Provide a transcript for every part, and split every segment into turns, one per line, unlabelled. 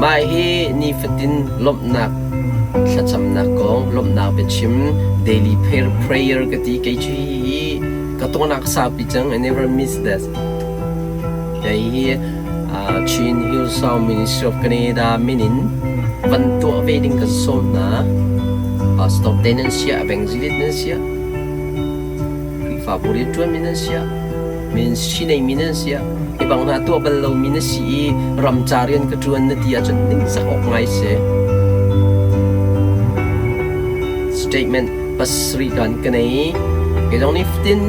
Mah hi nifatin lawmhnak thlacamnak kong lawmhnak biachim daily prayer ka ti kei cu hi ka tawnak saupi cang I never miss that. Kei hi Chin Hillsong Ministry of Canada min in van tuah ve ding kan sawm hna. Pastor te nan siah, evangelist nan siah, Khrihfabu rianṭuanmi nan siah, ministry neimi nan siah, hi bang hna tuah bal lomi na si i ramca rian ka ṭuan na ti ahcun ningzak awk ngai si. Statement pasarih kan ka nei. Kei zong nih fatin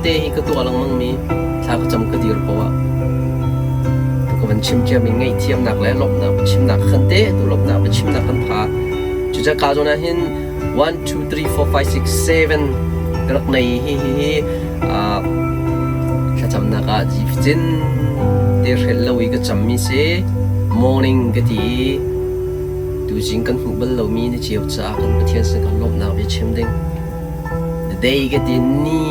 te hi ka tuah lengmangmi thla ka cam ka dir poah ah tu ka van chim ciami ngaihthiamnak le lawmhnak biachimnak khan te tu lawmhnak biachimnak kan pha. Cucaah ka zawn ah hin 1 2 3 4 5 6 7 ka rak nei hi hi hi thlacamnak ah jifcin te hrelh lo i ka cammi si morning ka ti i tuzing kan hmuh bal lomi na cio caah kan Pathian sin kan lawmhnak bia chim ding the day ka ti ni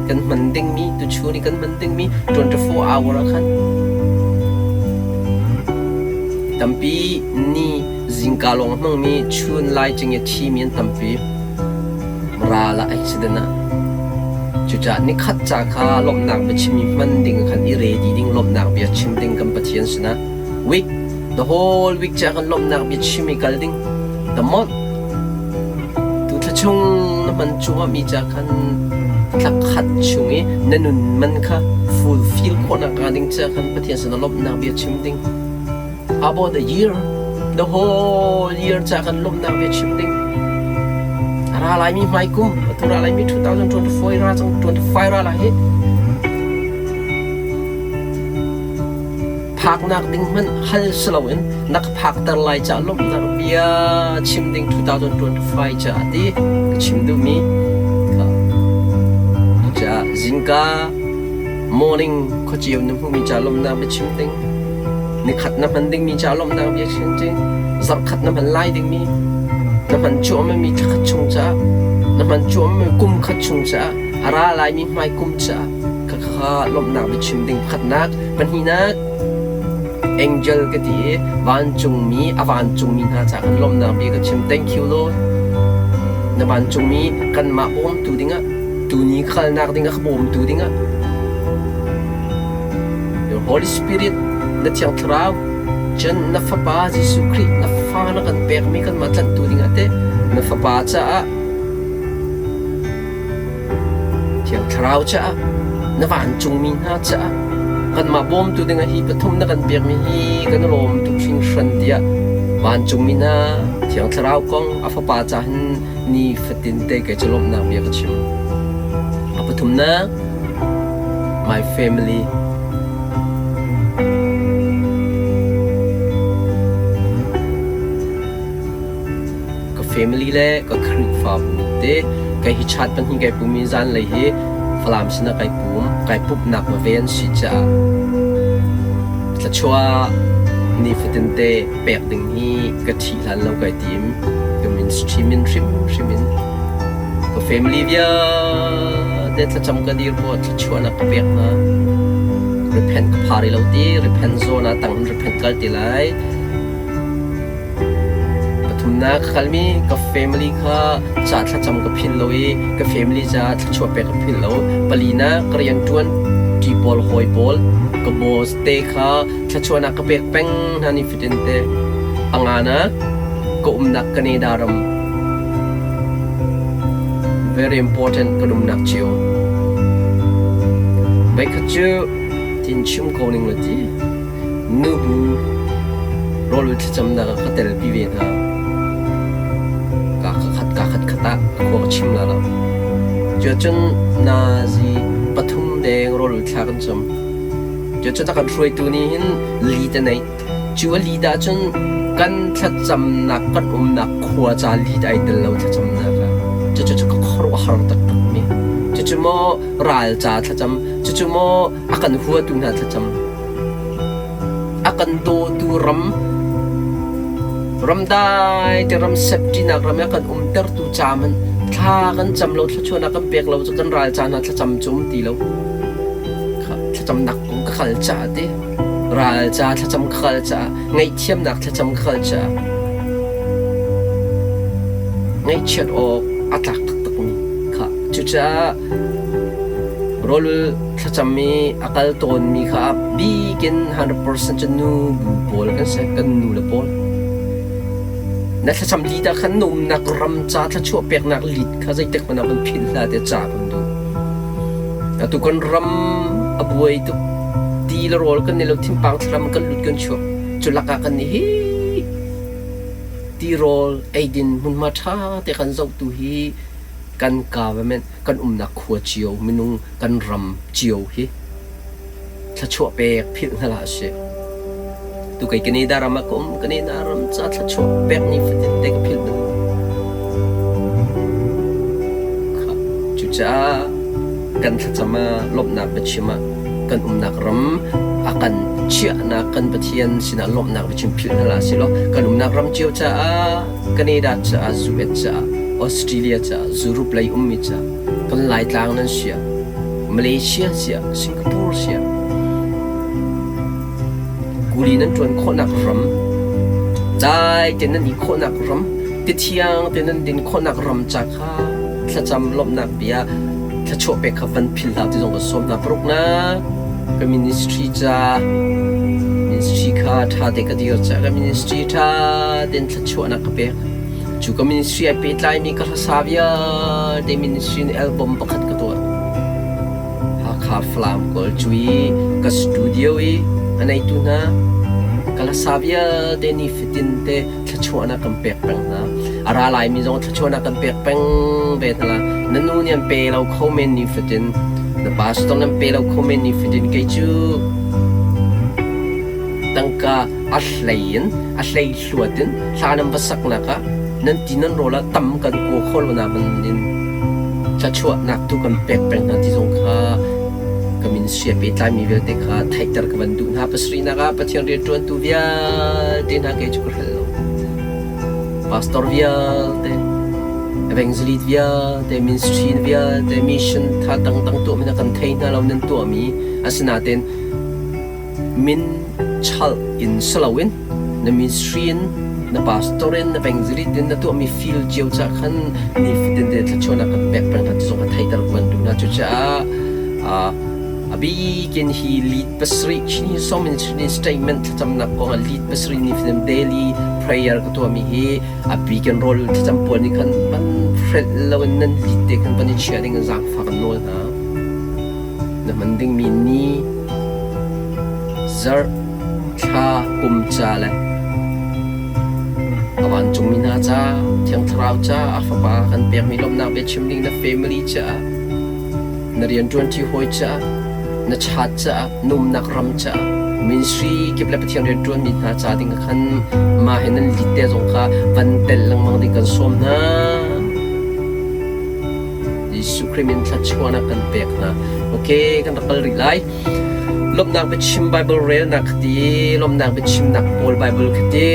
kan hman dingmi tuchun i kan hman dingmi 24 hour ah khan tampi ni Zingka lawng a hmangmi chun lai cing i thimi an tampi. Ral ah accident ah. Cucaah nikhat ca kha lawmhnak biachim i hman ding khan i ready ding lawmhnak bia chim ding kan Pathian sinah. Week, the whole week ca kan lawmhnak bia chim i kal ding. The month, tu thla chung na hman cuahmah mi ca khan thla khat chung i na nun man kha fulfill khawhnak hnga ding ca khan Pathian sinah lawmhnak bia chim ding. About the year, the whole year ca kan lawmhnak bia chim ding. A ra laimi hmai kum, atu ra laimi 2024 ra cang 25 ra lai hi. Phaknak ding hmanh hal si loin na ka phakter lai ca lawmhnak bia chim ding 2025 ca ti ka chim duhmi. Cucaah zingka morning khuaceu na hmuhmi ca lawmhnak bia chim ding. Nikhat na hman dingmi ca lawmhnak bia chim ding, zarhkhat na hman lai dingmi, na hman cuahmahmi thlakhat chung caah, na hman cuahmahmi kum khat chung caah, a ra laimi hmai kum caah khakha lawmhnak bia chim ding pakhatnak, pahnihnak angel ka ti i vancungmi a vancungmi hna caah kan lawmhnak bia ka chim. Thank you Lord. Na vancungmi kanmah bawmtu dingah tuni khalnak dingah ka bawmtu dingah Your Holy Spirit, na Thiang Thlarau, cun na Fapa Jesuh Khrih na fa na kan pekmi kanmah tlanhtu dingah teh na Fapa caah Thiang Thlarau caah na vancungmi hna caah kanmah bawmtu dingah hi pathum na kan pekmi hi kan i lawm tuk hringhran tiah vancungmi hna Thiang Thlarau kong a Fapa caah hin nifatin te kei cu lawmhnak bia ka chim. A pathumnak My family. Ka family le ka Khrihfabu te kai hi chat pahnih kai pum i zanlei hi Falam sinah kai pum kai pumhnak va ve an si caah thluachuah nifatin te pek ding hi ka ṭhih hlan lo kai tim ka ministry min hrimhrim in ka family vialte thlacam ka dir ko thluachuahnak ka pek hna repent ka phari lo ti repent zawn ah tang in repent kal ti lai pathumnak ka kalmi ka family kha ca thlacam ka philh lo i ka family ca thluachuah pek ka philh lo palina ka rian ṭuan ṭi pawl hawi pawl ka boss te kha thluachuahnak ka pek peng hna ni fatin te panganak ka umnak Canada ram very important kan umnak cio Voikhat cu tin chim ko ning la ti nubu rawl thlacamnak ah ka telpi ve hna ka khat ka khat khat ah khua ka chim la lo cucun nazi pathum deng rawl thla kan cam Cucu a kan hruaitu nih hin lead a neih. Cu a lead ahcun kan thlacamnak kan umnak khua ca lead ai tel lo thlacamnak ah. Cucu cu ka khuaruahhar taktak mi. Cucu maw ral ca thlacam, cucu maw a kan huatu hna thlacam. A kan dawtu ram, ramdai te ram safety-nak ram i a kan umtertu ca hmanh thla kan cam lo, thluachuahnak kan pek lo cu kan ral ca hna thlacam cu um ti lo. Thlacamnak kong ka kal caah ti. Ral ca thlacam khal ca ngaihthiamnak thlacam khal ca ngaihchiat awk a tlak taktakmi kha. Cucaah rawlul thlacam i a kal tawnmi kha a bikin 100% cu nu bu pawl kan si, kan nu le pawl. Na thlacam lit ah khan na umnak ram ca thluachuah peknak lit kha zeitik hmanh ah van philh hlah tiah ca kan duh. Atu kan ram a buai tuk. Ti le rawl kan nei lo, thinpang thlam kan lut kan chuak. Cu lakah kan nih hi tirawl eidin hmunhma ṭha te kan zohtu hi kan government kan umnak khua cio minung kan ram cio hi thluachuah pek philh hna hlah sih. Tu kei Canada ram ah ka um, Canada ram ca thluachuah pek ni fatin te ka philh bal. Cucaah kan thlacam ah lawmhnak biachim ah kan umnak ram a kan chiahnak kan Pathian sinah lawmhnak biachim philh hna hlah sih law kan umnak ram cio caah Canada caah US caah Australia caah Europe lei ummi caah kan Laitlang nan siah Malaysia siah Singapore siah kuli nan ṭuan khawhnak ram dai tein nan i khawhnak ram ti thiang tein nan din khawhnak ram ca kha thlacam lawmhnak bia thluachuah pek kha van philh hlah ti zong ka sawm hna. Paruknak ka ministry ca ministry kha ṭha te ka dir ca ka ministry ṭha tein thluachuahnak ka pek. Cu ka ministry ai pehtlaimi ka hlasa vialte ministry in album pakhat ka tuah. Hakha Falam Kawl cu i ka studio i a neitu hna ka hlasa vialte nifatin te thluachuahnak kan pek peng hna. A ra laimi zong thluachuahnak kan pek peng ve hna la. Na nu nih an pe lo kho men nifatin, na pastor nih an pe lo kho men nifatin kei cu tangka a hlei in a hlei hluat in hla nan va saknak ah nan ti nan rawl ah tam kan kua kho lo na in thluachuahnak tu kan pek peng hna ti zong kha ka ministry a pehtlaimi vialte kha theihter ka van duh hna. Pasarihnak ah Pathian rianṭuantu vialte hna kei cu ka hrelh lo. Pastor vialte, evangelist vialte, ministry vialte, mission tha dangdang tuahmi hna kan thei hna lo nan tuahmi asinain min chalh in si loin na ministry in na pastor in na evangelist in na tuahmi field cio ca khan nifatin te thluachuahnak kan pek peng hna ti zong kha theihter ka van duh hna. Cucaah a bikin hi lead pasarih Chin so ministry statement thlacamnak kong ah lead pasarih nifatin daily prayer ka tuahmi hi a bikin rawl thlacam pawl nih khan van hrelh loin nan lead te khan van i chia ding in zaangfah kan nawl hna. Na hman dingmi ni zarh thla kum ca le a vancungmi hna ca Thiang Thlarau ca a Fapa kan pekmi lawmhnak biachim ding na family caah na rianṭuanṭi hawi caah na chat caah na umnak ram caah ministry kip le Pathian rianṭuanmi hna ca ding ah khan mah he nan lit te zong kha van tel lengmang ding kan sawm hna. Jesuh Khrih min thluachuahnak kan pek hna. Okay, kan rak kal rih lai. Lawmhnak biachim Bible relnak khati, lawmhnak biachimnak pawl Bible khati,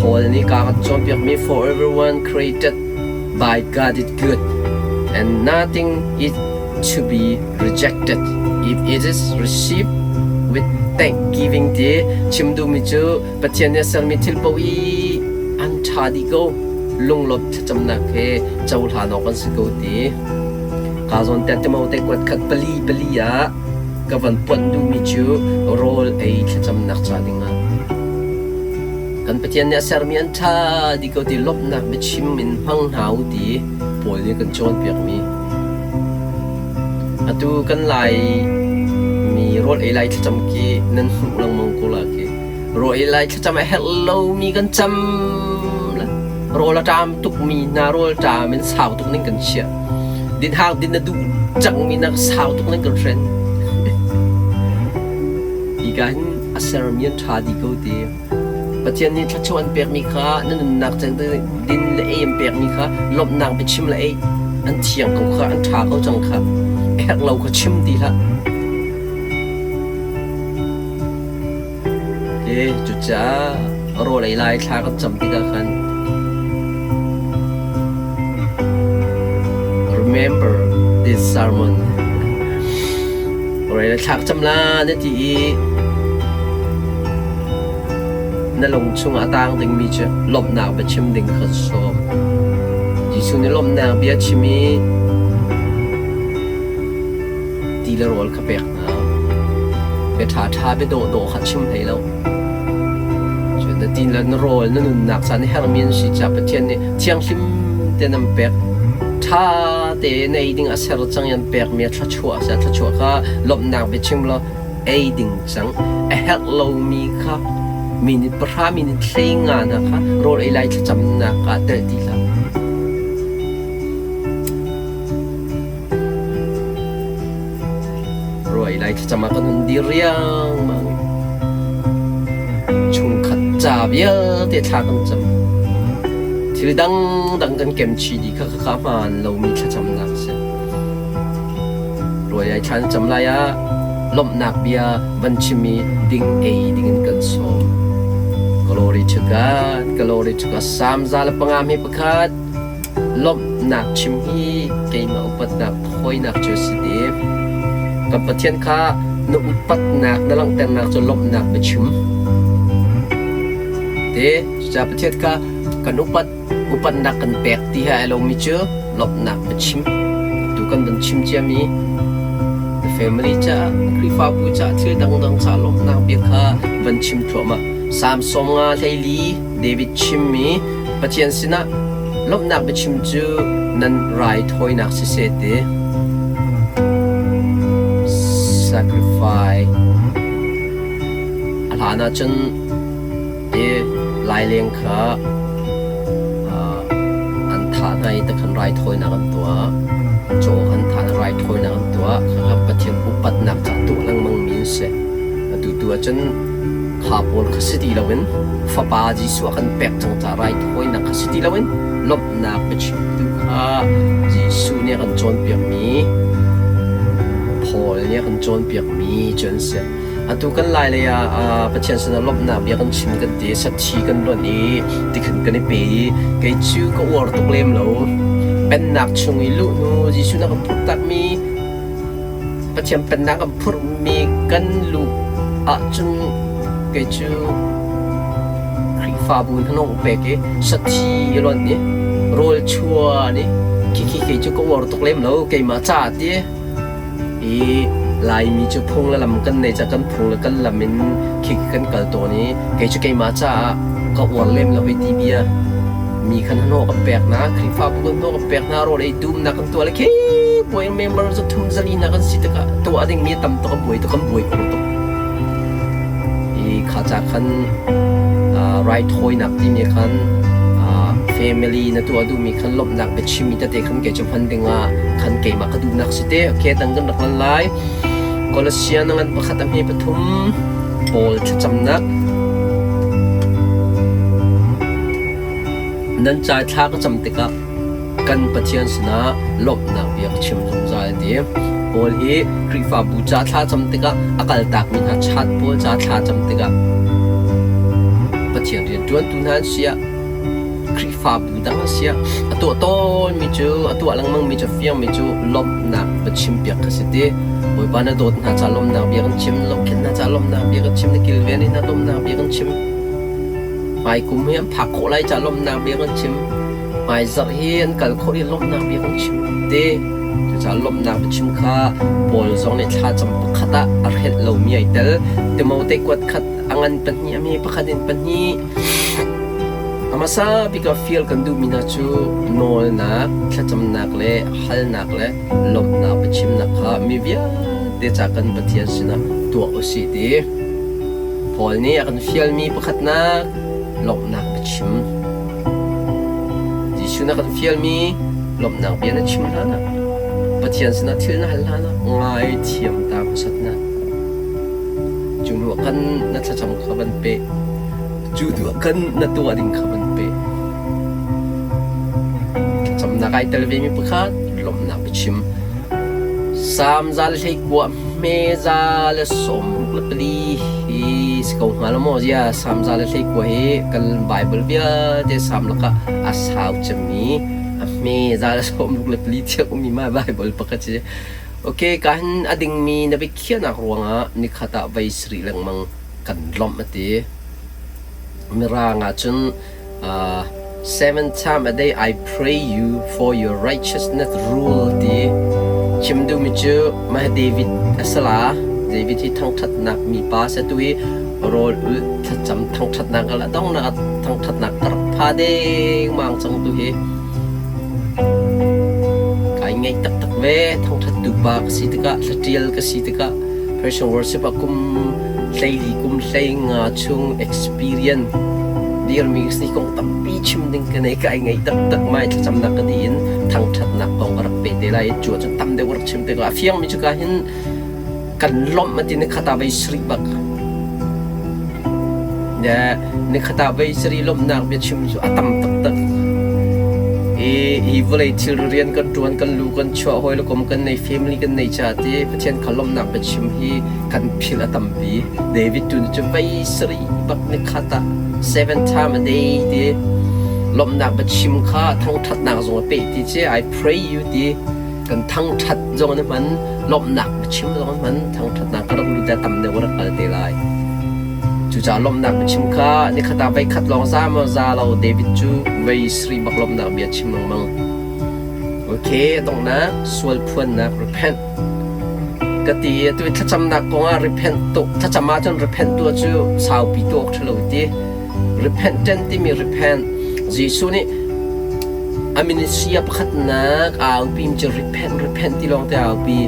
Paul nih ka kan cawnpiakmi for everyone created by God is good and nothing is to be rejected if it is received with thanksgiving ti chim duhmi cu Pathian nih a sermi thil paoh i an ṭha dih ko. Lunglawmh thlacamnak he cohlan awk an si ko ti. Kaa zawn te Timote kuat khat pali pali ah ka van puanh duhmi cu rawl ei thlacamnak ca dingah. Kan Pathian nih a sermi an ṭha dih ko ti lawmhnak biachim in hmang hna u ti Paul nih kan cawnpiakmi. Atu kan Lai mi rawl ei lai thlacam khi nan hmuh lengmang ko la khi. Rawl ei lai thlacam a herh lomi kan cam la. Rawl a ṭam tukmi hna rawl ṭam in sau tuk ning kan chiah. Din hang din na duh cangmi nak sau tuk ning kan hren. Hika hin a sermi an ṭha dih ko ti. Pathian nih thluachuah an pekmi kha na nunnak din le ei an pekmi kha lawmhnak biachim le ei an thiang ko kha an ṭha ko cang kha a herh lo kha chim ti hlah. Okay, cucaah rawl ei lai thla kan cam tikah khan remember this sermon. Rawl ei lai thla ka cam la na ti i. na lung chungah a tang dingmi cu lawmhnak biachim ding kha sawm. Jesuh nih lawmhnak bia chim i ti le rawl kha pek hna. Bia ṭhaṭha bia dawhdawh kha chim hlei lo. Cun na ti le na rawl na nunnak ca na herhmi an si caah Pathian nih thianghlim tein an pek. Ṭha tein ei ding a ser cang i an pekmi a thluachuah a si. A thluachuah kha lawmhnak biachim law ei ding cang. A herh lomi kha minute pahra minute 15 hna kha rawl ei lai thlacamnak ah telh ti hlah. Ruai lai thlacam ah kan hun dir riangmang i chungkhat ca vialte thla kan cam. Thil dangdang kan kem chih dih kha khakha hmaan lomi thlacamnak a si. Ruai ai thla na cam lai ah lawmhnak bia van chim i ding ei dingin kan sawm. Glory to God, glory to God. Salm 105 hi pakhat Lawmhnak chim hi keimah upatnak thawinak cu a si te. Kan Pathian kha na upatnak na langhternak cu lawmhnak biachim. Te, cucaah Pathian kha kan upat upatnak kan pek ti he ai lomi cu lawmhnak biachim. Tu kan van chim ciami na family caah, na Khrihfabu caah thil dangdang caah lawmhnak bia kha van chim thluahmah. Salm 54 David chimmi Pathian sinah lawmhnak biachim cu nan raithawinak siseh ti. Sacrifice. A hlan ahcun hi laileng kha an thah hna i takhan raithawinak an tuah. Caw an thah i raithawinak an tuah. Khakha Pathian upatnak caah tuah lengmang mi an si. Atu tu ahcun Kha pawl kha si ti loin Fapa Jesuh a kan pek cang caah raithawinak kha si ti loin lawmhnak biachimtu kha Jesuh nih a kan cawnpiakmi Paul nih a kan cawnpiakmi cu an si. Atu kan lai lei ah Pathian sinah lawmhnak bia kan chim kan ti, sathi kan luanh i tikhan kan i pe i kei cu ka uar tuk lem lo. Pennak chung i luh hnu Jesuh nih a kan phurhtakmi Pathian Pennak an phurhmi kan luh ahcun kei cu Khrihfabu hnahnawh pek i sathi i lonh i rawl chuan i khikhi kei cu ka uar tuk lem lo keimah ca ti i Laimi cu phung le lam kan nei ca kan phung le kan lam in khikhi kan kal tawn i kei cu keimah caah ka uar lem lo hei ti bia mi khan hnahnawh kan pek hna Khrihfabu kan hnahnawh kan pek hna rawl ei dumnak kan tuah le khi puai member za thum zali na kan si tikah tuah dingmi tam tuk a buai tuk kan buai kho tuk i kha ca khan raithawinak timi khan family na tuah duhmi khan lawmhnak biachimmi tete khan kei cu hman dingah khan keimah ka duhnak si te okay dang kan rak lan lai Colossian ngan pakhat a hme pathum Paul thlacamnak nan ca thla ka cam tikah kan Pathian sinah lawmhnak bia ka chim zungzal a ti. Paul hi Khrihfabu ca thla cam tikah a kaltakmi hna chat pawl ca thla cam tikah Pathian rianṭuantu hna an si ah Khrihfabu dang an si ah a tuah tawnmi cu a tuah lengmangmi cu fiangmi cu lawmhnak va chimpiak kha si ti. Bawipa na dawt hna ca lawmhnak bia kan chim, lawmhkhenh hna ca lawmhnak bia kan chim, na kilven hna lawmhnak bia kan chim. Hmaikum hi an phak khawh lai ca lawmhnak bia kan chim. Hmaizarh hi an kal khawh i lawmhnak bia kan chim te. Cucaah lawmhnak biachim kha Paul zong nih thlacam pakhat ah a hrelh lomi ai tel. Timote kuat khat a ngan pahnih a hme pakhat in pahnih. A hmasa bik ah fial kan duhmi hna cu nawlnak, thlacamnak le halnak le lawmhnak biachimnak kha mi vialte ca kan Pathian sinah tuah u sih ti. Paul nih a kan fialmi pakhatnak lawmhnak biachim. Jesuh na kan fialmi lawmhnak bia na chim hlanah Pathian sinah thil na hal hlanah ngaithiam ta hmasat na. Cu hnu ah khan na thlacam kha van pe. Cu hnu ah khan na tuah ding kha van pe. Thlacamnak ai tel vemi pakhat lawmhnak biachim. Salm 121 hme 124 hi si ko hnga lo maw? Zia Salm 121 hi kan Bible vialte Salm lakah a sau cemmi a hme 124 tiang ummi ma Bible pakhat si. Okay, ka hin a dingmi na biakhiahnak ruangah nikhat ah voi sarih lengmang kan lawmh a ti. Mirang ahcun Seven time a day I pray you for your righteousness rule ti chim duhmi cu mah David a si la. David hi thangṭhatnak mipa a si. Atu hi rawl ulh thlacam thangṭhatnak a donghnak ah thangṭhatnak ka rak pha dengmang cang tu hi. Kai ngaih taktak ve. Thangṭhattu pa ka si tikah, thlaṭial ka si tikah Christian worship ah kum 14 kum 15 chung experience dirmi si kong tampi chim ding ka nei kai ngei taktak mai thlacamnak ka ti in thangṭhatnak kong ka rak pe te lai cu cu tam deuh rak chim te ko a fiang mi cu ka hin kan lawmh ati ni khata vei sri bak ne ni khata vei sri lawmhnak bia chim cu a tam taktak i hi vawlei thil rian kan ṭuan kan lu kan chuah hawi le kom kan nei family kan nei ca ti Pathian kha lawmhnak bia chim hi kan philh a tampi. David tu nih cun vei sarih bak nikhat ah seven time a day ti lawmhnak biachim kha thangṭhatnak zong a peh ti ci I pray you ti kan thangṭhat zong an hman lawmhnak biachim zong an hman thangṭhatnak ka rak lut tam deuh rak kal te lai. Cucaah lawmhnak biachim kha nikhat ah voikhat lawng za maw za lo David cu vei sarih bak lawmhnak bia chim lengmang. Okay, donghnak sual phuannak repent Ka ti i atu i thlacamnak kongah repent tuk thlacam ahcun repent tuah cu saupi tuah awk ṭhalo ti. Repentant timi repent Jesuh nih a ministry a pakhatnak aa aupi mi cu repent repent ti lawng te aa aupi.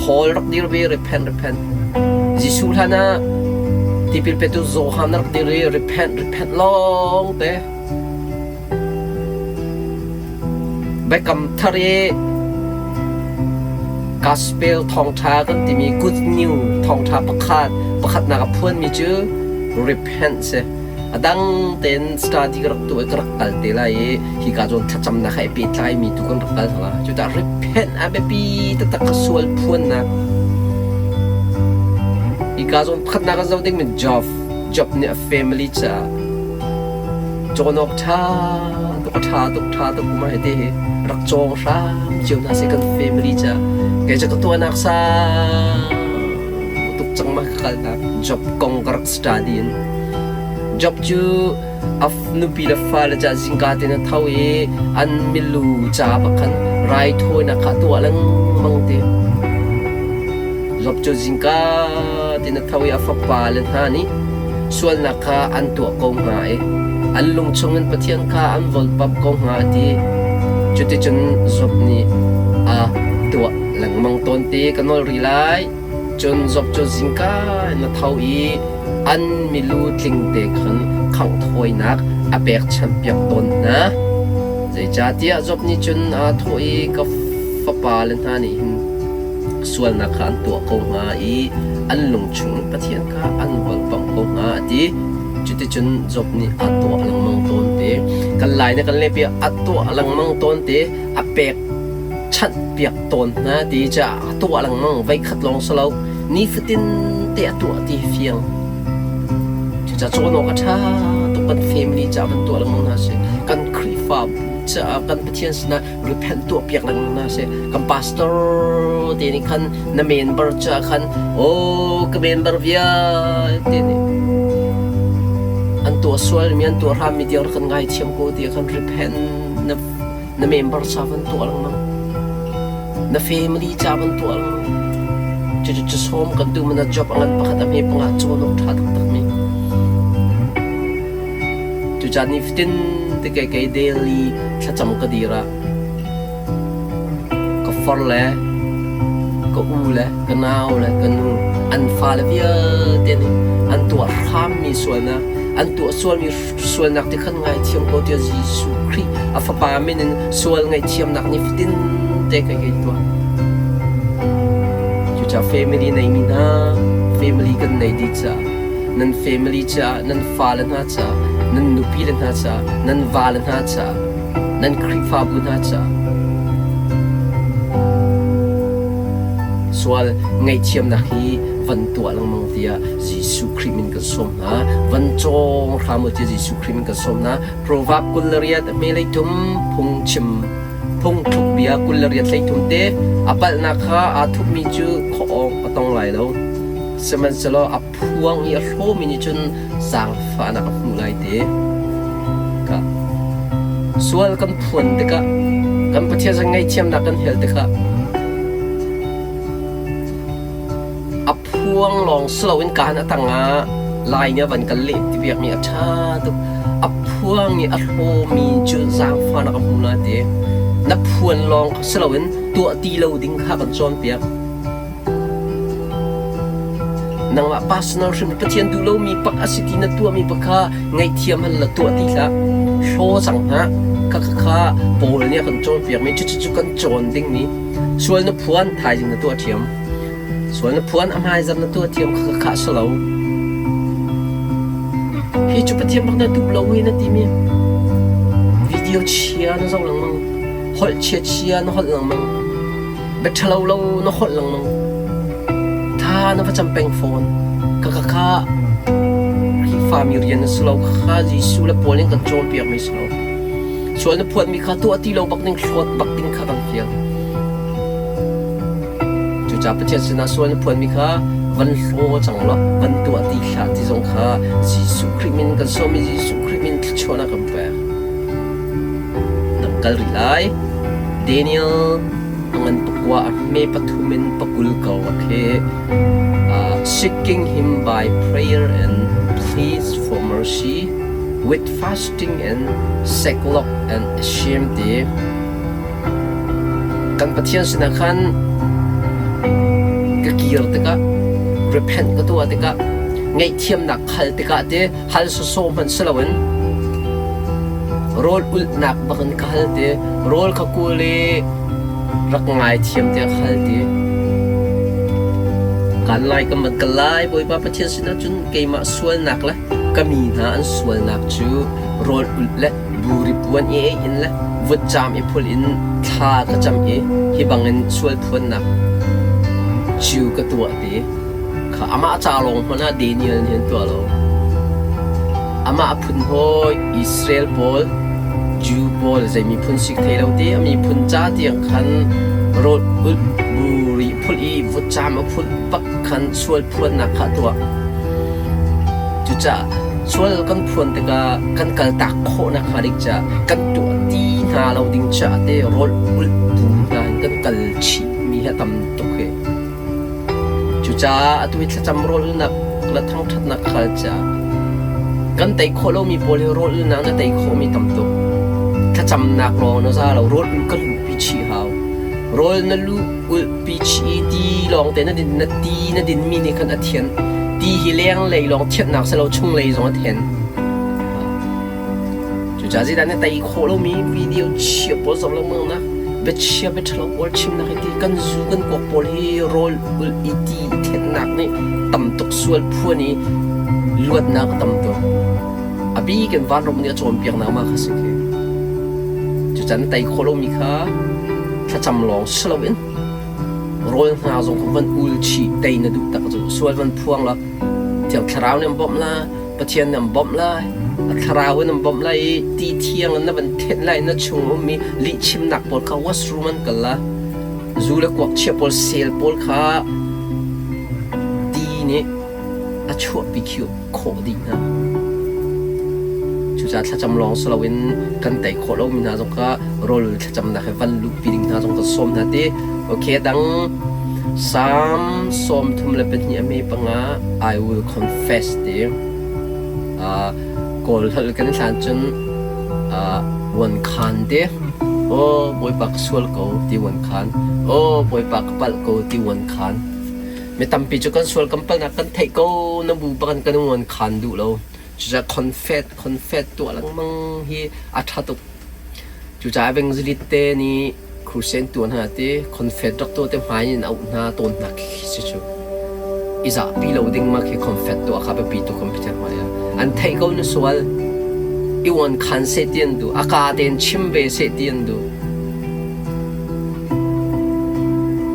Paul rak dir ve repent repent. Jesuh hlan ah tipil petu Johan rak dir i repent repent lawng te. Biakam Thar i Gospel thawngṭha kan timi good news thawngṭha pakhat pakhatnak a phuanmi cu repent si. A dang tein study ka rak tuah i ka rak kal te lai i hika zawn thlacamnak he pehtlaimi tu kan rak kal hna. Cucaah repent a biapi taktak ka sual phuannak. Hika zawn pakhatnak kan zoh dingmi Job. Job nih a family caah Cawn awk ṭha tuk a ṭha tuk ṭha tuk ma hiti hi rak cawng hram cio hna sih kan family caah kei cu ka tuahnak sang tuk cang ma ka kalnak job kong ka rak study in job cu a nupi le fale ca zingka tein a tho i an milu ca pakhan raithawinak kha tuah lengmang ti Job cu zingka tein a tho i a fapa le hna nih sualnak kha an tuah ko hnga i an lung chungin Pathian kha an volpamh ko hnga a ti. Cuticun Job nih a tuah lengmang tawn ti ka nawl rih lai. Cun Job cu zingka in a tho i an milu tlingte khan khanghthawinak a pekchanhpiak tawn hna. Zeicahtiah Job nih cun aa thawh i ka fapale hna nih hin sualnak kha an tuah ko hnga i an lung chung Pathian kha an volpamh ko hnga a ti. Cuticun Job nih a tuah lengmang tawn te. Kan lai na kan lehpi a tuah lengmang tawn te, a pek chanh piak tawn hna ti caah a tuah lengmang voikhat lawng si lo nifatin te a tuah ti fiang. Cucaah cawn awk a ṭha tuk kan family caah kan tuah lengmang hna si. Kan Khrihfabu caah kan Pathian sinah repent tuahpiak lengmang hna sih. Kan pastor te nih khan na member caah khan oh ka member vialte nih an tuah sualmi an tuah hrammi tiang rak kan ngaithiam ko ti khan repent na na member ca van tuah lengmang na family ca van tuah lengmang cucu cu sawm kan duh na job a ngan pakhat a hme panga cawn awk ṭha taktak mi Cucaah nifatin te kei kei daily thlacam ka dir ah ka far le ka u le ka nau le ka nu an fale vialte nih an tuah hrammi sualnak an tuah sualmi sualnak ti khan ngaithiam ko tiah Jesuh Khrih a fapa min in sual ngaihthiamnak nifatin te kei kei tuah. Cucaah family neimi hna family kan nei dih caah nan family caah, nan fale hna caah, nan nupile hna caah, nan vale hna caah, nan Khrihfabu hna caah sual ngaihthiamnak hi van tuah lengmang tiah Jesuh Khrih min kan sawm hna. Van cawng hram u tiah Jesuh Khrih min kan sawm hna. Proverb 28 hmelei thum phungchim phungthluk bia 28 hlei thum te a palhnak kha aa thupmi cu khuaawng a tong lai lo. Sihmanhsehlaw a phuang i a hlawmi nih cun zaangfahnak a hmuh lai ti. Ka sual kan phuan tikah kan Pathian sin ngaihthiamnak kan hal tikah a phuang lawng si loin kaan a tangah lai nih a van kan leh ti piakmi a ṭha tuk. A phuang i a hlawmi cu zaangfahnak a hmu lai ti. Na phuan lawng si loin tuah ti lo ding kha kan cawnpiak. Nangmah personal hrim Pathian duh lomi pak a si ti na tuahmi pak kha ngaihthiam hal la tuah ti hlah. Hlaw cang hlah. Kha kha kha Paul nih a kan cawnpiakmi cucu kan cawn dingmi sual na phuan thaizing na tuah ṭhiam. Sual na phuan a hmaizar na tuah thiam kha kha si lo. Hi cu Pathian bak na duh lo i na timi video chia na zoh lengmang, holh chia chia na holh lengmang, bia ṭhalo lo na holh lengmang, tha na va cam peng fawn. Ka ka kha Khrihfami rian na si lo, kha Jesuh le Paul nih kan cawnpiakmi si lo. Sual na phuanmi kha tuah ti lo bak ding, hlawt bak ding kha kan fial. Cucaah Pathian sinah sual na phuanmi kha van hlaw cang law van tuah ti hlah ti zong kha Jesuh Khrih min kan sawm i Jesuh Khrih min thluachuahnak kan pek. Dang kal rih lai. Daniel a ngan pakua a hme pathum in pakul ko a khi seeking him by prayer and pleas for mercy with fasting and sackcloth and shame ti Kan Pathian sinah khan ka kir tikah, repent ka tuah tikah, ngaihthiamnak hal tikah te hal sawsawh hmanh si loin rawl ulhnak bak in ka hal te, rawl kha kawl i rak ngaithiam tiah ka hal te. Kan lai ka mat ka lai Bawipa Pathian sinah cun keimah sualnak le ka mi hna an sualnak cu rawl ulh le buri puan i ei in le vutcaam i phul in thla ka cam i hi bangin sual phuannak cu ka tuah ti kha amah ca lawng hmanh ah Daniel nih an tuah lo. Amah a phun hawi Israel pawl, Jew pawl zei miphun sik thei lo ti a miphun ca tiang khan rawl ulh buri phulh i vutcaam a phulh bak khan sual phuannak kha a tuah. Cucaah sual kan phuan tikah kan kaltak khawhnak hnga ding caah kan tuah ti hna lo ding caah te rawl ulh bu hna in kan kal chihmi hi a tam tuk hi. Cucaah atu hi thlacam rawl ulhnak le thangṭhatnak khal caah kan tei khawh lomi pawl hi rawl ulhnak na tei khawhmi tam tuk. Thlacamnak lawng na za lo, rawl ulh ka luhpi chih hau. Rawl na luh ulhpi chih i ti lawng te na din na ti na dinmi nih khan a thian. Ti hi lenglei lawng thianhnak si lo chunglei zong a then. Cucaah zeidah na tei khawh lomi video chia pawl zoh lengmang nak biachia biaṭhalo pawl chimnak hi ti kan zu kan kuak pawl hi rawl ulh i ti i thennak nih tam tuk sual phuan i luatnak a tam tuk. A bik in vanram nih a cawnpiaknak mah kha si khi. Cucaah na tei khawh lomi kha thlacam lawng si loin rawl hna zong kha van ul chih tei na duh tak cu sual van phuang la Thiang Thlarau nih an bawmh la Pathian nih an bawmh lai a thlarau in an bawmh lai i ti thiang in na van thenh lai na chung ummi lihchimnak pawl kha washroom an kal la zu le kuak chia pawl sel pawl kha ti nih a chuahpi khawh dih hna. Cucaah thlacam lawng si loin kan tei khawh lomi hna zong kha rawl thlacamnak he van luhpi ding hna zong kan sawm hna ti. Okay, dang Psalm 32 a me panga I will confess ti. Kawl holh kan hlan cun wan khan ti. Oh, Bawipa ka sual ko ti wan khan. Oh, Bawipa ka palh ko ti wan khan. Mi tampi cu kan sual kan palhnak kan theih ko na bu bak in kan uan khan duh lo. Cucaah confess confess tuah lengmang hi a ṭha tuk. Cucaah evangelist te nih crusade tuah hna ti confess rak tuah te hmai in auh hna tawn hna khi si cu. I zahpi lo ding ma khi confess tuah kha biapi tuk kan Pathian hmai ah. An theih ko na sual. I uan khan seh ti an duh. A ka tein chim ve seh ti an duh.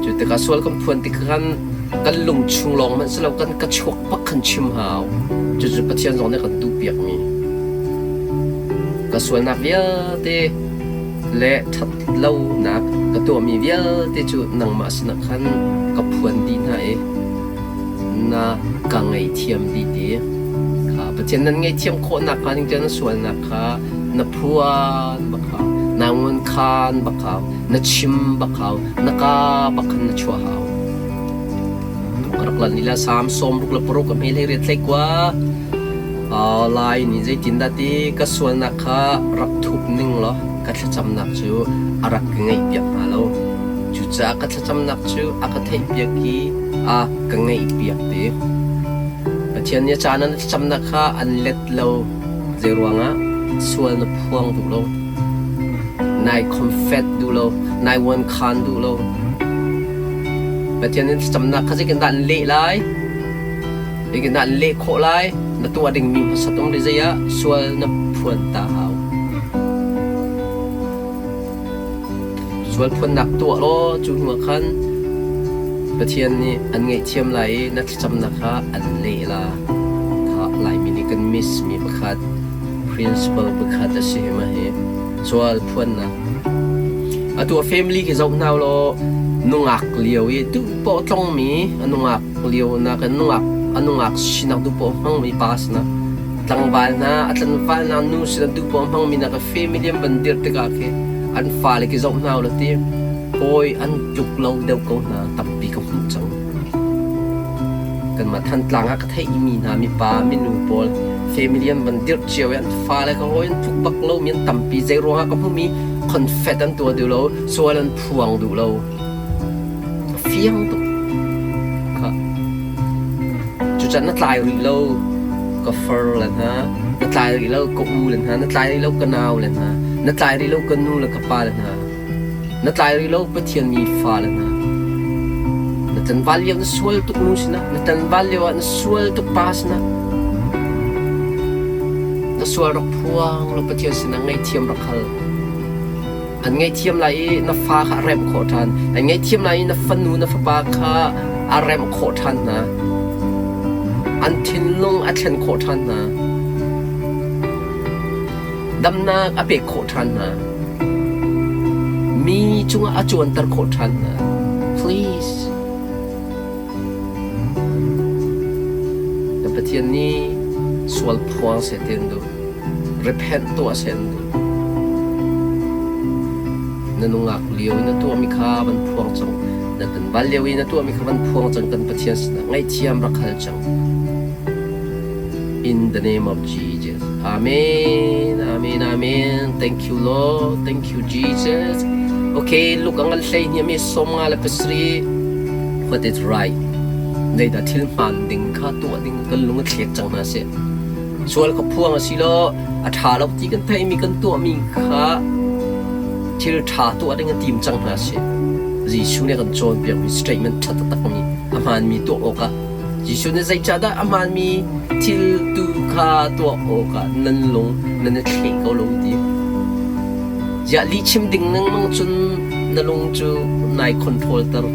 Cu tikah sual kan phuan tik khan kan lung chung lawng hmanh si lo kan ka chuak bak khan chim hau. Cucu Pathian zong nih a kan duhpiakmi. Ka sualnak vialte le ṭhat lonak ka tuahmi vialte cu nangmah sinah khan ka phuan dih hna i na ka ngaihthiam dih ti. Kha Pathian nan ngaihthiam khawhnak hnga ding cu na sualnak kha na phuan bak hau, naa ngunkhan bak hau, na chim bak hau, na kaa bak khan na chuah hau. Ka rak lan lila Salm 66 a hme hlei riat hlei kua. Lai nih zeitindah ti ka sualnak kha rak thup ning law ka thlacamnak cu a rak ka ngaihpiak hnga lo. Cucaah ka thlacamnak cu a ka theihpiak i a ka ngaihpiak ti. Pathian nih a caan ah na thlacamnak kha an let lo. Zeiruangah? Sual na phuang duh lo. Nai confess duh lo. Nai uankhan duh lo. Pathian nih thlacamnak kha zeitindah an leh lai? Zeitindah an leh khawh lai? Na tuah dingmi hmasat um rih zei ah sual na phuan ta hau. Sual phuannak tuah law cu hnuah khan Pathian nih an ngaihthiam lai i na thlacamnak kha an leh la. Kha Laimi nih kan miss mi pakhat principle pakhat a si hi ma hi sual phuannak. Atu a family khi zoh hna law nungak lio i duhpoh tlongmi a nungak lio nak in nungak a nungak sinak duhpoh hmangmi pa sinak tlangval hna a tlangval hna nu sinak duhpoh hmangmi nak family an van dirh tikah khi an fale khi zoh hna ulaw ti hawi an tluk lo deuh ko hna tampi ka hmuh cang. Kanmah Thantlang ah ka theihmi hna mipa minu pawl family an van dirh cio i an fale ka hawi an tluk bak lomi an tampi zei ruangah ka hmuhmi confet an tuah duh lo sual an phuang duh lo a fiang tuk kha cucan na tlai rih lo ka far le hna na tlai rih lo ka u le hna na tlai rih lo ka nau le hna na tlai rih lo ka nu le ka pa le hna Na tlai rih lo Pathian mi fale hna. Na tlanval lio na sual tuk nu sinah, na tlanval lio ah na sual tuk pa sinah, na sual rak phuang law Pathian sinah ngaihthiam rak hal. An ngaihthiam lai i na fa kha a remh khawh ṭhan. An ngaihthiam lai i na fanu na fapa kha a remh khawh ṭhan hna. An thinlung a thlen khawh ṭhan hna. Damnak a pek khawh ṭhan hna. Mi cungah a cuanter khawh ṭhan hna. Please. Na Pathian nih sual phuang seh ti an duh. Repent tuah seh an duh. Na nungak lio i na tuahmi kha van phuang cang. Na tanval lio i na tuahmi kha van phuang cang kan Pathian sinah ngaihthiam rak hal cang. In the name of Jesus. Amen. Amen. Amen. Thank you, Lord. Thank you, Jesus. Okay, look ang hlei ni mi som nga le pasri. What is right? Nei da thil hman ding kha tuah ding kan lung a thlek cang hna se. Sual ka phuang a si lo, a tha lo ti kan theih mi kan tuah mi kha thil tha tuah ding a tim cang hna se. Jesuh nih kan cawnpiak mi statement tha taktak mi a hmaan mi tuah awkah Jesuh nih zeicahdah a hmaanmi thil tu kha tuah awkah nan lung nan i thleh ko lo ti? Ziah lihchim ding lengmang cun na lung cu nai control ter.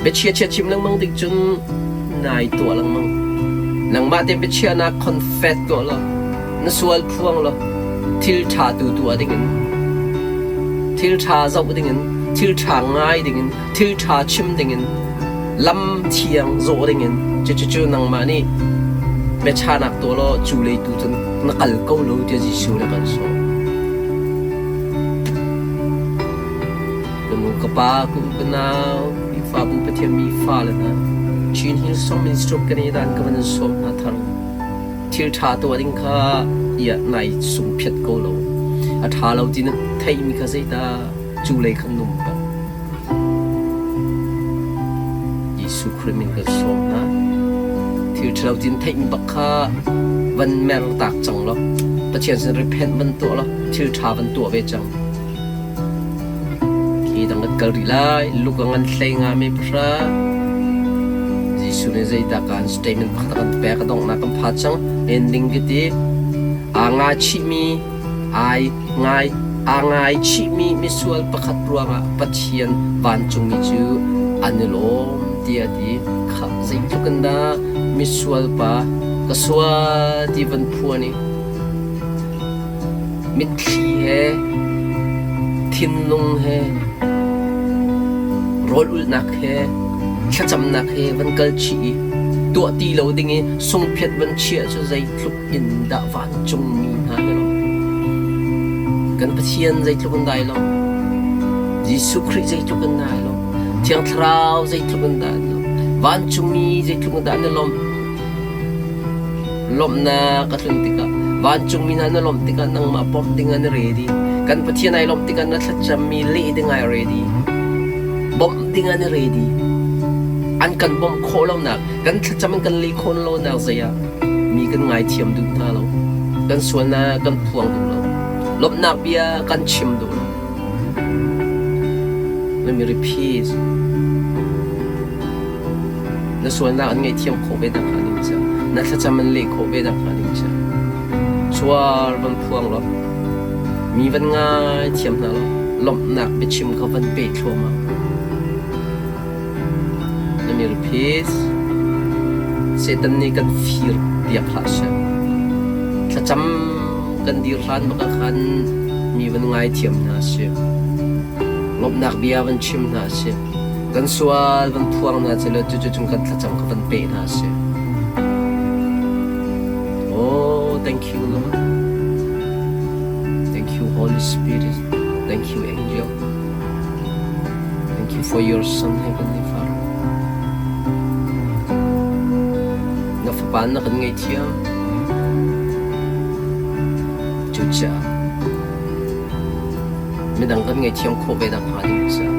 Biachia chia chim lengmang ding cun nai tuah lengmang. Nangmah te biachiahnak confess tuah law, na sual phuang law, thil ṭha tu tuah dingin, thil ṭha zoh dingin, thil ṭha ngai dingin, thil ṭha chim dingin lam thiang zawh dingin cucu nangmah nih biachanak tuah law cu lei tu cun na kal ko lo tiah Jesuh nih a kan sawm. Ka nu ka pa ka u ka nau Khrihfabu Pathian mi fale hna Chin Hillsong Ministry of Canada in ka van in sawm hna thar. Thil ṭha tuah ding kha iah nai sungphiat ko lo. A ṭha lo ti na theihmi kha zeidah cu lei khan num pah. Jesuh Khrih min kan sawm hna. Thil ṭhalo tin theihmi bak kha van mer tak cang law Pathian sin repent van tuah law thil ṭha van tuah ve cang. Khi dang kan kal rih lai. Luka ngan hlei nga me pahra. Jesuh nih zeidah kan statement pakhat a kan pek a donghnak kan pha cang. Ending ka ti. Aa nga chihmi ai ngai aa ngaichihmi misual pakhat ruangah Pathian vancungmi cu an i lawm tiah a ti. Khah zeitluk in dah misual pa ka sual ti van phuan i mitthli he thinlung he rawl ulhnak he thlacamnak he van kal chih i. Tuah ti lo ding i sungphiat van chiah cu zeitluk in dah vancungmi hna na lawmh. Kan Pathian zeitluk in dah ai lawmh. Jesuh Khrih zeitluk in dah ai lawmh. Thiang Thlarau zeitluk in dah an lawmh. Vancungmi zeitluk in dah an i lawmh. Lawmhnak a tlun tikah vancungmi hna na lawmh tikah nangmah bawmh ding an i ready. Kan Pathian ai lawmh tikah na thlacammi leh ding ai ready. Bawmh ding an i ready. An kan bawmh khawh lonak, kan thlacam in kan leh khawh lonak zei ah mi kan ngaithiam duh hna lo. Kan sualnak kan phuang duh lo. Lawmhnak bia kan chim duh lo. Let me repeat. Na sualnak an ngaihthiam khawh ve nakhnga ding caah, na thlacam an leh khawh ve nakhnga ding caah, sual van phuang law, mi van ngaithiam hna law, lawmhnak biachim kha van pe thluahmah. Na mi repeat. Satan nih kan fir piak hlah seh. Thlacam kan dir hlan bak ah khan mi van ngaithiam hna sih. Lawmhnak bia van chim hna sih. Kan sual van phuang hna seh cucu cung kan thlacam kha van pe hna sih. Oh, thank you, Lord. Thank you, Holy Spirit. Thank you, Angel. Thank you for your Son, Heavenly Father. Na fapa na kan ngaihthiam. Cucaah Midang kan ngaihthiam khawh ve nakhnga ding caah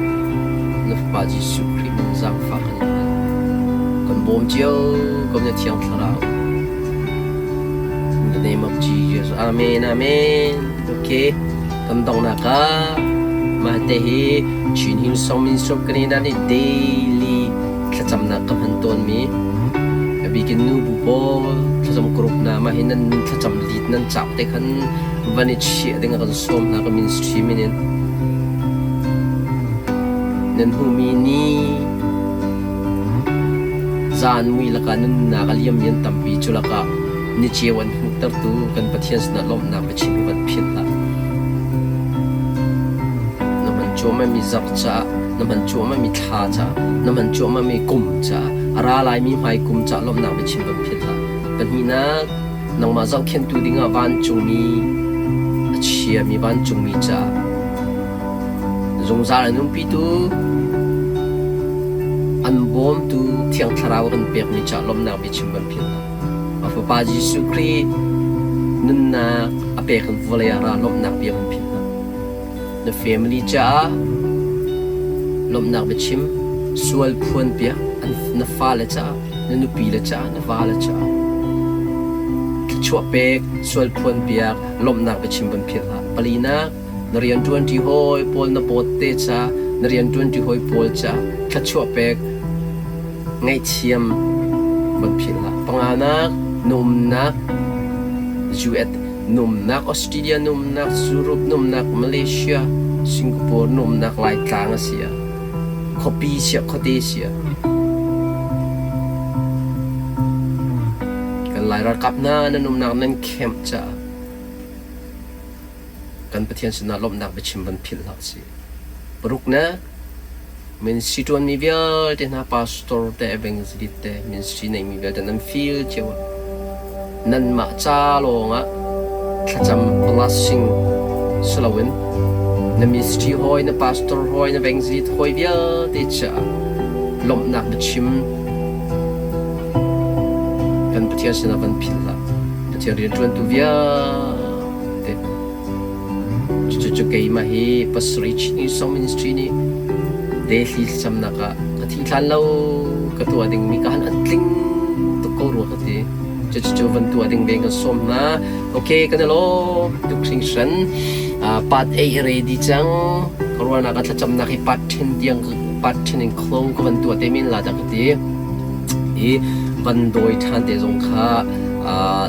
na Fapa Jesuh Khrih min zaangfah kan in hal. Kan bawm cio ko na Thiang Thlarau. In the name of Jesus. Amen. Amen. Okay. Kan donghnak ah mah te hi Chin Hillsong Ministry of Canada nih daily thlacamnak ka hman tawnmi a bikin nu bu pawl thlacam group na mah hi nan thlacam lead nan cauk te khan van i chiah ding a kan sawm hna ka ministry min in nan hmuhmi ni zan mui lakah nunnak a liammi an tampi cu lakah ni ceu an hmuhtertu kan Pathian sinah lawmhnak biachim hi van philh hlah. Na hman cuahmahmi zarh caah, na hman cuahmahmi thla caah, na hman cuahmahmi kum caah, a ra laimi hmai kum caah lawmhnak biachim van philh hlah. Pahnihnak, Nangmah zohkhenhtu dingah vancungmi a chiami vancungmi caah zungzal an umpitu an bawmtu Thiang Thlarau a kan pekmi caah lawmhnak biachim kan philh hna. A Fapa Jesuh Khrih nunnak a pek in vawlei ah ra lawmhnak bia kan philh hna. Na family caah lawmhnak biachim, sual phuan piak, na fale caah, na nupi le caah, na vale caah. Thluachuah pek, sual phuan piak, lawmhnak biachim van philh hlah. Palinak, na rianṭuanṭi hawi pawl na bawtte ca, na rianṭuanṭi hawi pawl ca, thluachuah pek, ngaihthiam van philh hlah. Panganak, na umnak, US Numnak Australia numnak Europe numnak Malaysia Singapore numnak Laitlang a si ah khuapi siah khuate siah kan Lai ralkap hna nan umnak nan camp caah kan Pathian sinah lawmhnak biachim van philh hlah sih. Paruknak Ministry ṭuanmi vialte hna pastor te evangelist te ministry neimi vialte nan feel cio ah nanmah ca lawngah thlacam blessing si loin na ministry hawi na pastor hawi na evangelist hawi vialte caah lawmhnak biachim kan Pathian sinah van philh hlah. Pathian rianṭuantu vialte Cucu keimah hi pasarih Chin Song Ministry nih Delhi thlacamnak ah ka thi hlan lo ka tuah dingmi ka han an tling tuk ko rua ka ti. Cucu van tuah ding ve kan sawm hna. Okay, kan i lawm tuk hringhran. Part 8 ready cang. Ka ruahnak ah thlacamnak hi part 10 tiang part 10 in close ka van tuah te men la dah ka ti. I van dawi ṭhan te zong kha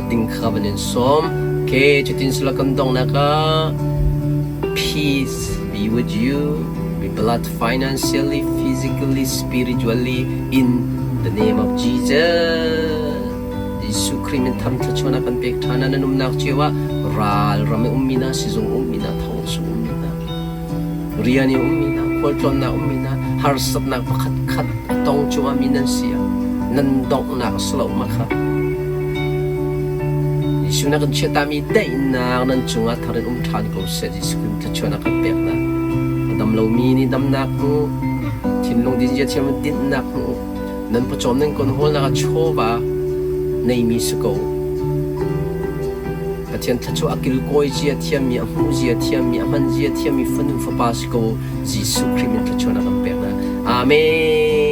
ding kha van in sawm. Okay, cutin sila kan donghnak ah peace be with you. Be blessed financially, physically, spiritually in the name of Jesus. Jesuh Khrih min tham thluachuahnak kan pek ṭhan ah nan umnak cio ah ral ram i ummi hna, sizung ummi hna, thong chung ummi hna, rian i ummi hna, khualtlawnnak ummi hna, harsatnak pakhat khat a tong cuahmahmi nan si ah. Nan donghnak a si lo ma kha. Jesuh na kan chiatami daihnak nan cungah thar in um ṭhan ko seh. Jesuh Khrih thluachuahnak kan pek hna. A dam lomi nih damnak hmu, thinlung dinzia thiam in dinhnak hmu, nan pawcawm nan kon hawlnak ah chawva neimi si ko. Pathian thluachuah a kilkawi zia thiammi, a hmuh zia thiammi, a hman zia thiammi fanu fapa si ko. Jesuh Khrih min thluachuahnak kan pek hna. Amen.